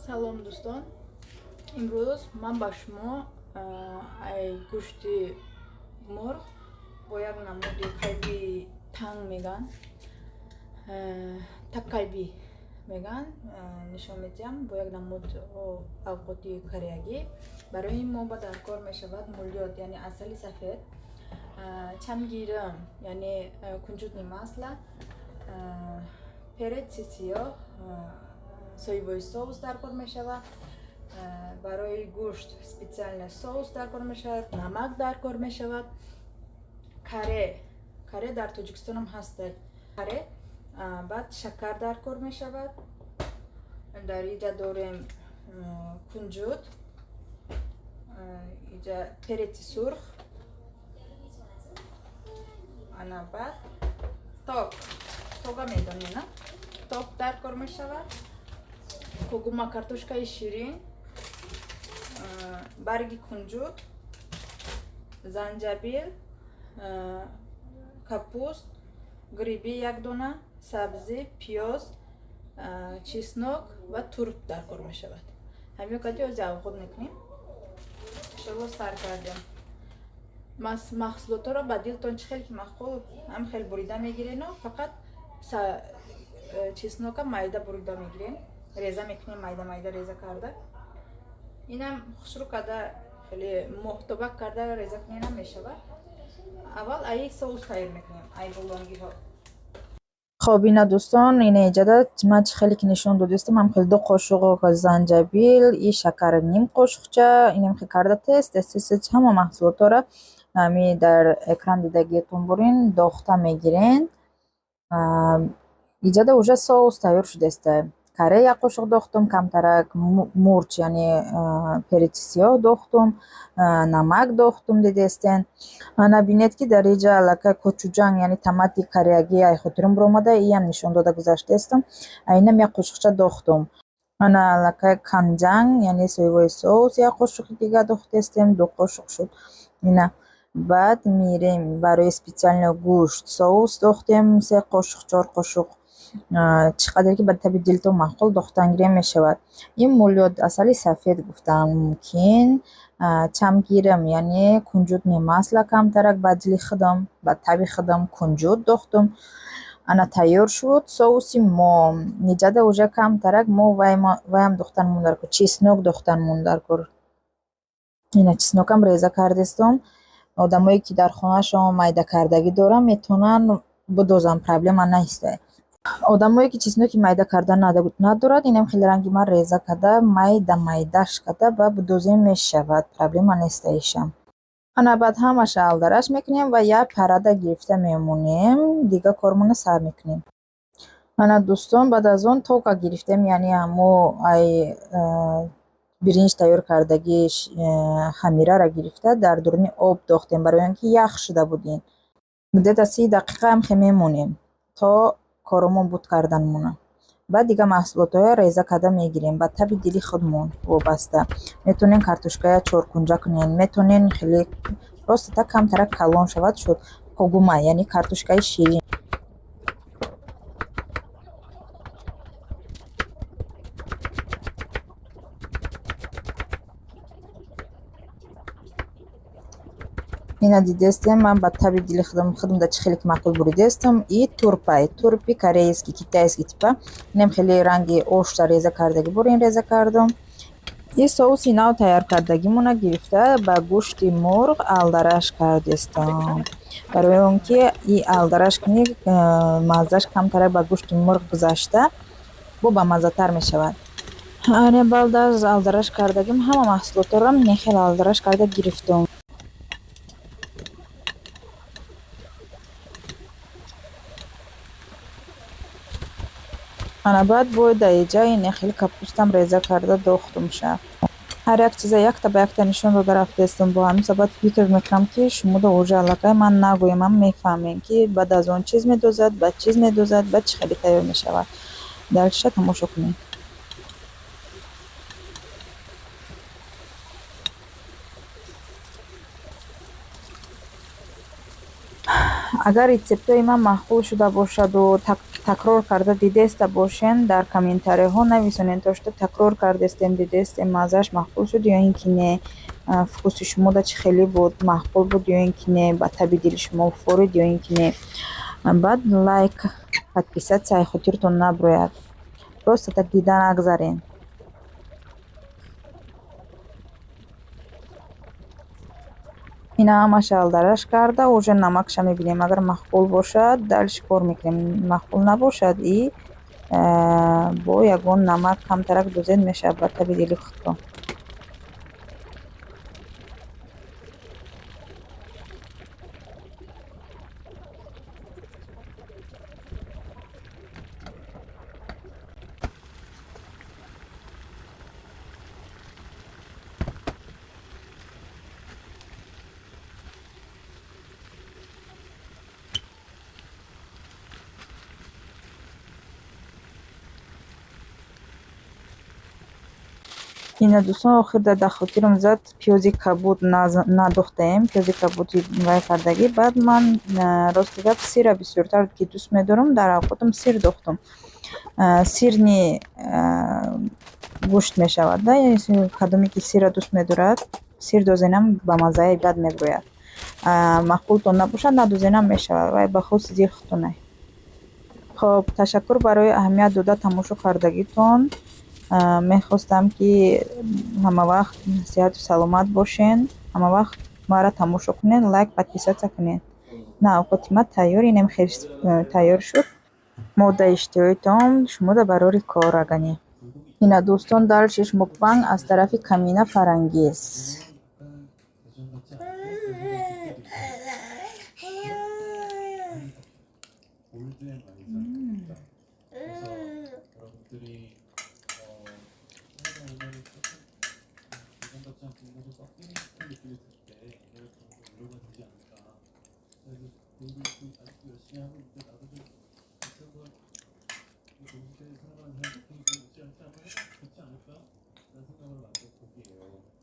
Салом, дӯстон! Имрӯз ман ба шумо ай гӯшти мурғ бо як намуди калби танг меган, таккалби меган, нишон медиҳам бо як намуд авқоти кореягӣ. Барои ин мо ба даркор мешавад мулёт, яъне асали сафед, чамгирим, яъне кунҷутный масло, переци сиёҳ, соевый соус даркор мешавад, барои гӯшт специально соус даркор мешавад, намак даркор мешавад, каре, каре дар Тоҷикистонам ҳаста каре, баъд шакар даркор мешавад. Дар иҷа дорем кунҷут, иҷа переци сурх, ана баъд ток, тога медонем, на? Ток даркор мешавад, кугума, картошкаи ширин, барги кунҷут, занҷабил, капуст, гриби як дона, сабзӣ, пиёз, чеснок ва турп даркор мешавад. Ҳамин кади ози авғот мекунем. Иншолло, сар кардем. Маҳсулотҳоро ба дилтон чӣ хел ки маъқул, ҳам хел бурида мегирену фақат чеснока майда бурида мегирем, реза мекунем, майда майда реза карда. Инам хушрӯ карда, хеле моҳтобак карда реза кунем мешавад. Аввал аи соус тайёр мекунем, ай булонгиҳо. Хоб, ина дӯстон, ина иҷада ман чӣ хеле ки нишон додистам, ҳам хел 2 қошуқ занҷабил и шакар ним қошуқча, инам хел карда тез тез тез тез ҳама маҳсулотҳоро ҳами дар экран дидагиетон бурин, дохта мегирен. Иҷада уже соус тайёр шудааст. Каре як қошуқ дохтум, камтарак мурч, яъне переци сиёҳ дохтум, намак дохтум, дидестен. Ана бинед, ки дар иҷа аллакай кочуҷанг, яъне томати кореягӣ ай хотирам биромада, иам нишон дода гузаштаистам. Инам як қошуқча дохтум. Ана аллакай канҷанг, яъне соевый соус як қошуқи дига дохтаистем, 2 қошуқ шуд. Ина баъд мирем, барои специально гӯшт соус дохтем, 3 қошуқ, 4 қошуқ, чӣ қадаре ки ба таби дилтон маъқул дохтан гирем мешавад. Ин мулёт, асали сафед гуфтан мумкин, чамгирим, яъне кунҷутный масло камтарак ба дили худам, ба таби худам кунҷут дохтум. Ана тайёр шуд соуси мо. Ниҷада уже камтарак мо ваям дохтан мондаркор, чеснок дохтан мондаркор. Ина чеснокам реза кардестом. Одамое ки дар хонаашон майдакардагӣ доранд, метавонанд бидозанд, проблема нест. Одамое ки чесноки майда карда надорад, инам хеле ранги ман реза карда, майда майдаш карда ба бидозем мешавад, проблема нест ишам. Ана баъд ҳамаша алдараш мекунем ва як парада гирифта мемонем, дига кормона сар мекунем. Ана дӯстон, баъд аз он тока гирифтем, яъне ҳамо ай биринҷ тайёр кардагӣ хамираро гирифта дар дуруни об дохтем, барои он ки ях шуда буд ин. Где-то 30 дақиқа ҳам хе мемонем то коромон буд карданмона. Баъд дига маҳсулотҳоро реза карда мегирем ба таби дили худмон вобаста. Метавонем картошкая чоркунҷа кунем, метавонем хеле просто так камтарак калон шавад шуд когума, яъне картошкаи ширин. Ина дидестем, ман ба таби дили худам, худам да чӣ хеле ки маъқул буридестам. И турпай, турпи корейский, китайский типа. Инам хеле ранги ошта реза кардагӣ бурин реза кардам. И соуси нав тайёр кардагимона гирифта ба гӯшти мурғ алдараш кардестам. Барои он ки и алдараш кунӣ, маззаш камтарак ба гӯшти мурғ гузашта, бо бамаззатар мешавад. Ана баъд аз алдараш кардагим ҳама маҳсулотҳоро ин хел алдараш карда гирифтум. Ана баъд бояд дар иҷа ин хел капустам реза карда дохтумша. Ҳар як чиза якта ба якта нишон дода рафтаистам. Бо ҳамин сабаб фикр мекунам, ки шуморо уже аллакай ман нагӯям, мефаҳмем, ки баъд аз он чиз медозад, баъд чиз медозад, баъд чӣ хеле тайёр мешавад. Дальше тамошо кунед. Агар рецептҳои ман маъқул шуда бошаду Такрор карда дидеста бошен, дар комментариҳо нависонед, то что такрор кардестем, дидестем, маззааш маъқул шуд ё ин ки не, вкуси шумода чӣ хеле буд, маъқул буд ё ин ки не, ба таби дили шумо форид ё ин ки не. Баъд лайк, подписаться хотиртон наброяд. Просто так дида нагзарен. Ина ҳамаша алдараш карда, уже намакша мебинем. Агар маъқул бошад, дальше кор мекунем. Маъқул набошад и бо ягон намак камтарак дозед мешавад ба таби дили худтон. Ина, дӯстон, охир дар хотирам зад, пиёзи кабуд надохтаем, пиёзи кабуди вай кардагӣ. Баъд ман, рости гап, сира бисёртар ки дӯст медорам, дар авқотам сир дохтам. Сирни гӯшт мешавад, да, кадоме ки сира дӯст медорад, сир дозенам ба маззаи бад меброяд. Маъқултон набошад, надозенам мешавад, вай ба хости дили худтонай. Хоб, ташаккур барои аҳамият дода тамошо кардагитон. Мехостам, ки ҳамавақт сиҳату саломат бошен, ҳамавақт маро тамошо кунед, лайк, подписаться кунед. На, авқоти ма тайёр, инам хел тайёр шуд. Моддаи иштиҳоитон шумода барори кор аганӣ. Ина, дӯстон, дальшеш мукбанг аз тарафи Камина Фарангиз. 동시대에 살아가는 사람 느낌이 좀 못지않지 않아? 좋지 않을까? 라는 생각을 만든 곡이에요.